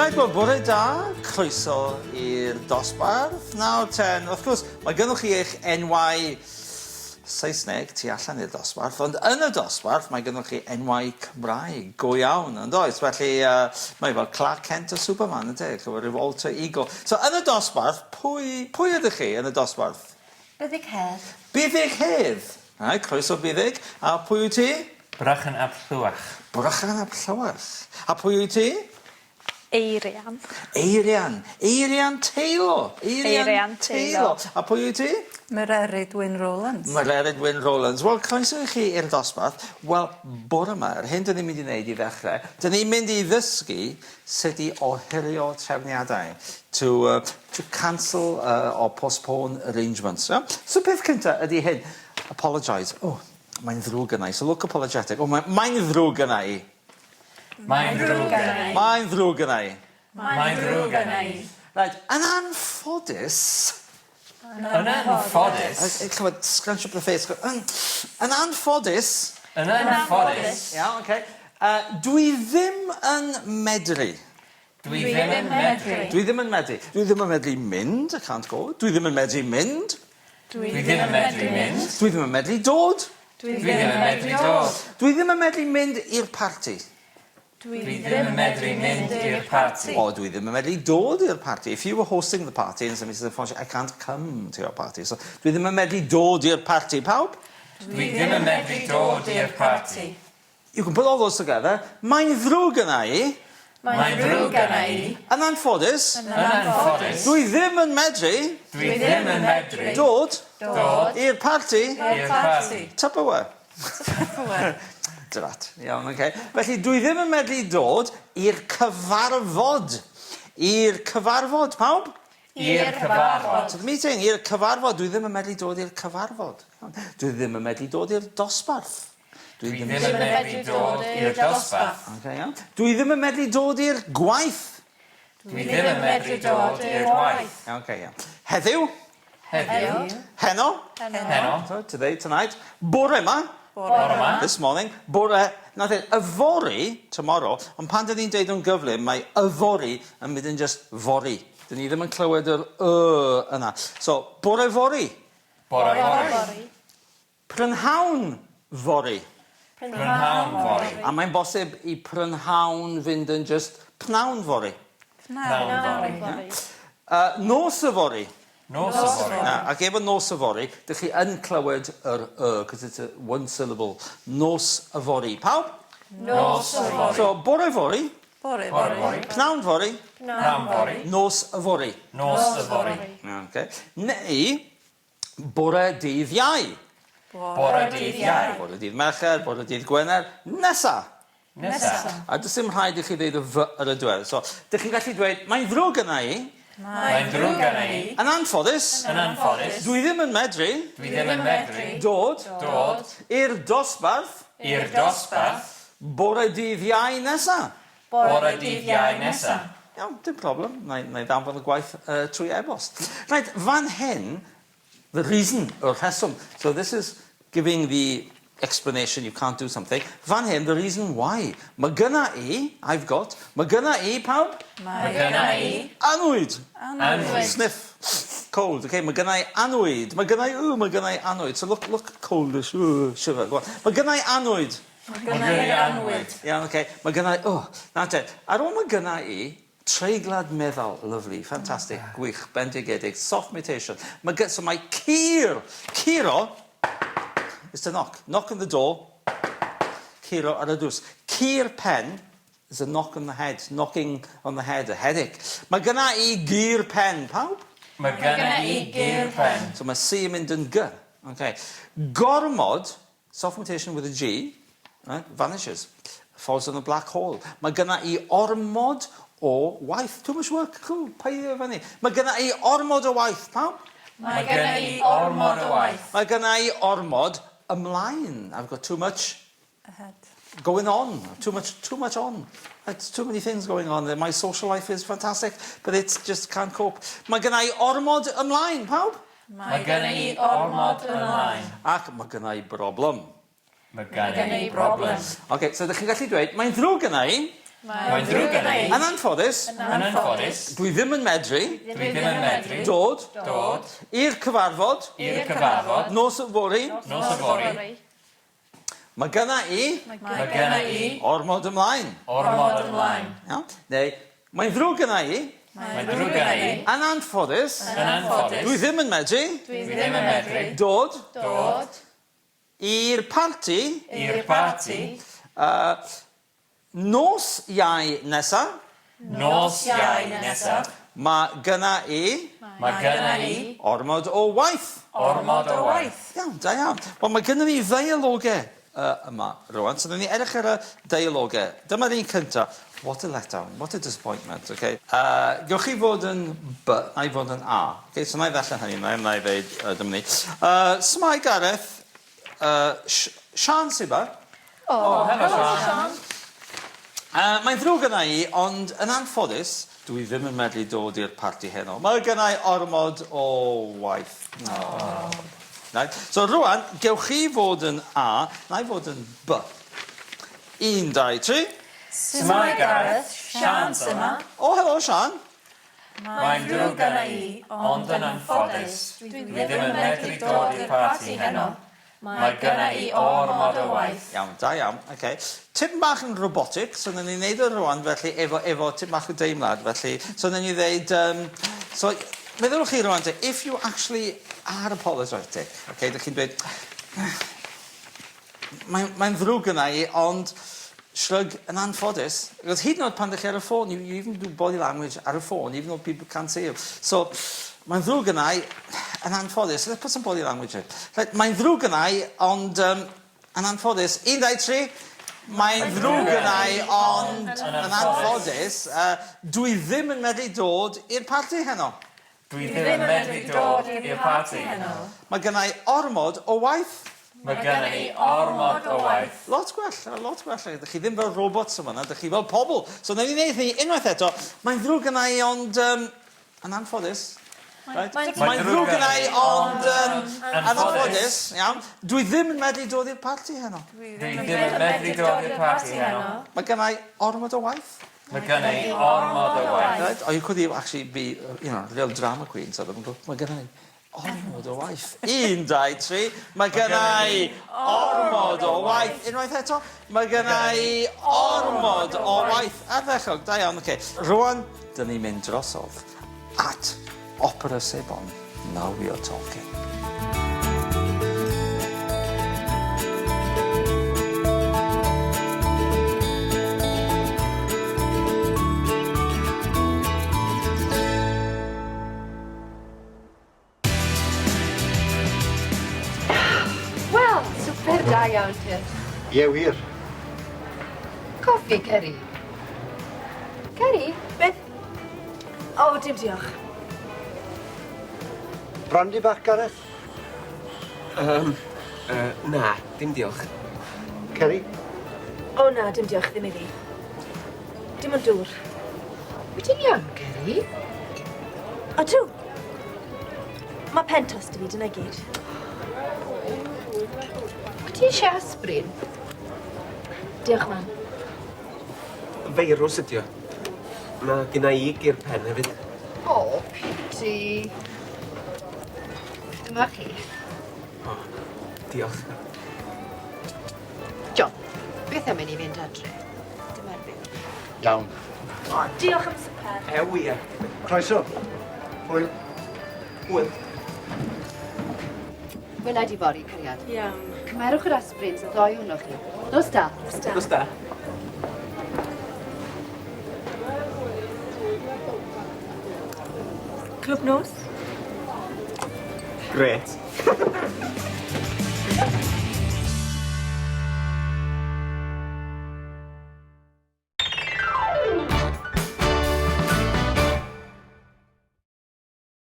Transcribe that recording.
Reit, wel, bore da, croeso i'r dosbarth. Nawr ten, wrth gwrs, mae gennych chi eich enwau Saesneg tu allan i'r dosbarth, ond yn y dosbarth mae gennych chi enwau Cymraeg go iawn, yn does? Felly, uh, mae fel Clark Kent a Superman, yn deg, efo rhyw alter ego. So, yn y dosbarth, pwy, pwy ydych chi yn y dosbarth? Buddug Hedd. Buddug Hedd! Right, croeso Buddug. A pwy wyt ti? Brychan ap Llywarch. Brychan ap Llywarch. A pwy wyt ti? Eirian. Eirian. Eirian Teilo. Eirian Teilo. A pwy wyt ti? Mererid Wyn Rowlands. Mererid Wyn Rowlands. Wel, croeso i chi i'r dosbarth. Wel, bore 'ma, yr hyn 'dyn ni'n mynd i wneud i ddechrau, 'dyn ni'n mynd i ddysgu sut i ohirio trefniadau. To, uh, to cancel uh, or postpone arrangements. Yeah? So peth cynta ydy hyn. Apologise. Oh, mae'n ddrwg gynna i. So look apologetic. Oh, mae'n mae ddrwg gynna i. Mae'n ddrwg gynna i. Mae'n ddrwg gynna i. Mae'n ddrwg gynna i. Right, yn anffodus... Yn anffodus... Ch'mod, scrunch up the face. Yn, yn anffodus... Yn anffodus... Iawn, oce. Uh, dwi ddim yn medru. Dwi ddim yn medru. Dwi ddim yn medru. Dwi ddim yn medru mynd, I can't go. Dwi ddim yn medru mynd. Dwi ddim yn medru mynd. Dwi ddim yn medru dod. Dwi ddim yn medru dod. Dwi ddim yn medru mynd i'r parti. Dwi ddim yn medru mynd i'r parti. O, dwi ddim yn medru dod i'r parti. If you were hosting the party and somebody says, unfortunately, I can't come to your party. So, dwi ddim yn medru dod i'r parti. Pawb? Dwi ddim yn medru dod i'r parti. You can put all those together. Mae'n ddrwg gynna i. Mae'n ddrwg gynna i. Yn anffodus. Yn anffodus. Dwi ddim yn medru. Dwi ddim yn medru. Dod. Dod. I'r parti. I'r parti. Tupperware. Tupperware. Drat. Iawn, oce. Felly, dwi ddim yn medru dod i'r cyfarfod. I'r cyfarfod, pawb? I'r cyfarfod. To the meeting, i'r cyfarfod. Dwi ddim yn medru dod i'r cyfarfod. Dwi ddim yn medru dod i'r dosbarth. Dwi ddim yn medru dod i'r dosbarth. Oce, iawn. Dwi ddim yn medru dod i'r gwaith. Dwi ddim yn medru dod i'r gwaith. Oce, iawn. Heddiw. Heddiw. Heno. Heno. So, today, tonight. Bore 'ma. Bore 'ma. This morning. Bore, na the, yfory, tomorrow, ond pan 'dyn ni'n deud o'n gyflym, mae yfory yn mynd yn just fory. 'Dyn ni ddim yn clywed yr y yna. So, bore fory. Bore fory. Prynhawn fory. Prynhawn fory. A mae'n bosib i prynhawn fynd yn jyst pnawn fory. Pnawn fory. Uh, nos yfory. Nos yfory. Na, ac efo nos yfory, dych chi yn clywed yr y, cos it's a one syllable. Nos yfory. Pawb? Nos yfory. So, bore fory. Bore fory. Pnawn fory. Pnawn fory. Nos yfory. Nos yfory. Okay. Neu, Bore dydd Iau. Bore dydd Iau. Bore dydd Mercher, bore dydd Gwener. Nesa. Nesa. A does dim rhaid i chi ddeud y fy ar y diwedd. So, dych chi'n gallu dweud, mae'n ddrwg yna i. Mae'n ddrwg yna i. Yn anffodus. Yn anffodus. Dwi ddim yn medru. Dwi ddim yn medru. Dod. Dod. I'r dosbarth. I'r dosbarth. Bore dydd Iau nesa. Bore dydd Iau nesa. Iawn, dim problem. Na i, na i ddanfon y gwaith uh, trwy e-bost. Right, fan hyn, the reason, y rheswm. So this is giving the explanation you can't do something. Fan hyn, the reason why. Mae gynna i, I've got, mae gynna i, pawb? Mae gynna i. Anwyd. Anwyd. Sniff. Cold, okay, mae gynna i anwyd. Mae gynna i, ww, mae gynna i anwyd. So look, look coldish, ww, shiver. Go on. Mae gynna i anwyd. Mae gynna i annwyd. Iawn, oce. Mae gynna i... O, na te. Ar ôl mae gynna i, treiglad meddal, lyfli, ffantastig, gwych, bendigedig, soft mutation. Mae gy-, so mae cur, curo, is to knock. Knock on the door, curo ar y drws. Cur pen is a knock on the head, knocking on the head, a headache. Mae gynna i gur pen, pawb? Mae gynna i gur pen. So mae C yn mynd yn G. Okay. Gormod Soft mutation with a G, right, vanishes. Falls in a black hole. Mae gynna i ormod o waith. Too much work. Cool. Paid fyny. Mae gynna i ormod o waith. Pawb? Mae gynna i ormod o waith. Mae gynna i ormod ymlaen. I've got too much ahead. Going on. Too much, too much on. It's too many things going on. My social life is fantastic, but it's just can't cope. Mae gynna i ormod ymlaen. Pawb? Mae gynna i ormod ymlaen. Ac mae gynna i broblem. Mae gynna i broblem. Oce, so ydych chi'n gallu dweud, mae'n ddrwg gynna i. Mae'n ddrwg gynna i. Yn anffodus. Yn anffodus. Dwi ddim yn medru. Dwi ddim yn medru. Dod. Dod. I'r cyfarfod. I'r cyfarfod. Nos yfory. Nos yfory. Mae gynna i. Mae gynna i. Ormod ymlaen. Ormod ymlaen. Iawn. Neu, mae'n ddrwg gynna i. Mae'n ddrwg gynna i. Yn anffodus. Yn anffodus. Dwi ddim yn medru. Dwi ddim yn medru. Dod. Dod. I'r parti. I'r parti. Nos Iau nesa. Nos Iau nesa. Mae gynna i. Mae gynna i. Ormod o waith. Ormod o waith. Iawn, da iawn. Wel, mae gynnon ni ddeialogau yma rwan. So, ni edrych ar y deialogau. Dyma'r un cynta. What a letdown, what a disappointment, okay? Gewch chi fod yn B, na i fod yn A. Okay, so na i ddarllen hynny, na i ddeud, dyma ni. S'mai Gareth, Siân sy 'ma. O, helo Siân. Mae'n ddrwg gynna i, ond yn anffodus, dwi ddim yn medru dod i'r parti heno. Mae gynna i ormod o waith. Oh. Right. So rwan, gewch chi fod yn A, na i fod yn B. 1, 2, 3. S'mai Gareth, Siân sy 'ma. O, helo Siân. Mae'n ddrwg gynna i, ond yn anffodus, dwi ddim yn medru dod i'r parti heno. Mae gynna i ormod o waith. Iawn, da iawn, oce. Tipyn bach yn robotic, so nawn ni neud o rwan felly efo efo tipyn bach o deimlad felly. So nawn ni ddeud yym so meddylwch chi rwan te, if you actually are apologetic, oce, dych chi'n dweud mae'n mae'n ddrwg gynna i ond shrug yn anffodus, achos hyd yn oed pan dych chi ar y ffôn, you you even do body language ar y ffôn, even though people can't see you. So, mae'n ddrwg gynna i, yn anffodus, let's put some body language in. Reit, mae'n ddrwg gynna i, ond um, yn anffodus, 1, 2, 3, mae'n ddrwg gynna i, ond yn anffodus, dwi ddim yn medru dod i'r parti heno. Dwi ddim yn medru dod i'r parti heno. Mae gynna i ormod o waith. Mae gynna i ormod o waith. Lot gwell, lot gwell. Dych chi ddim fel robots yn fan'na, dych chi fel pobl. So wnawn ni wneud hynny unwaith eto. Mae'n ddrwg gynna i ond um, yn anffodus. Right? Mae'n ddrwg gynna i ond um, yn anffodus. Iawn. Dwi ddim yn medru dod i'r parti heno. Dwi ddim yn medru dod i'r parti heno. Mae gynna i ormod o waith. Mae gynna i ormod o waith. Right? Or you could actually be, you know, real drama queen, so mae gynna i ormod o waith. 1, 2, 3. Mae gynna i ormod o waith. Unwaith eto. Mae gynna i ormod o waith. Ardderchog, da iawn, oce. Rwan, dyn ni'n mynd drosodd at Opera Sebon. Now we are talking. Wel, swper da iawn ti. Ie, wir. Coffi, Ceri. Ceri? Beth? O, dim diolch. Brandy bach, Gareth? Na, dim diolch. Ceri? O na, dim diolch, ddim i fi. Dim ond dŵr. Wyt ti'n iawn, Ceri? Ydw. Mae pen tost 'da fi, dyna i gyd. Wyt ti eisiau aspirin? Diolch, mam. Feirws ydi o. Mae gynna i gur pen hefyd. O, piti. Dyma chi. O, diolch. John, beth am i ni fynd adre? Dyma'r bil. Iawn. O, diolch am swper. E wir. Croeso. Hwyl. Hwyl. Wela i di fory, cariad. Iawn. Cymerwch yr aspirins y ddou ohonoch chi. Nos da. Nos da. Nos da. Clwb nos? Grêt.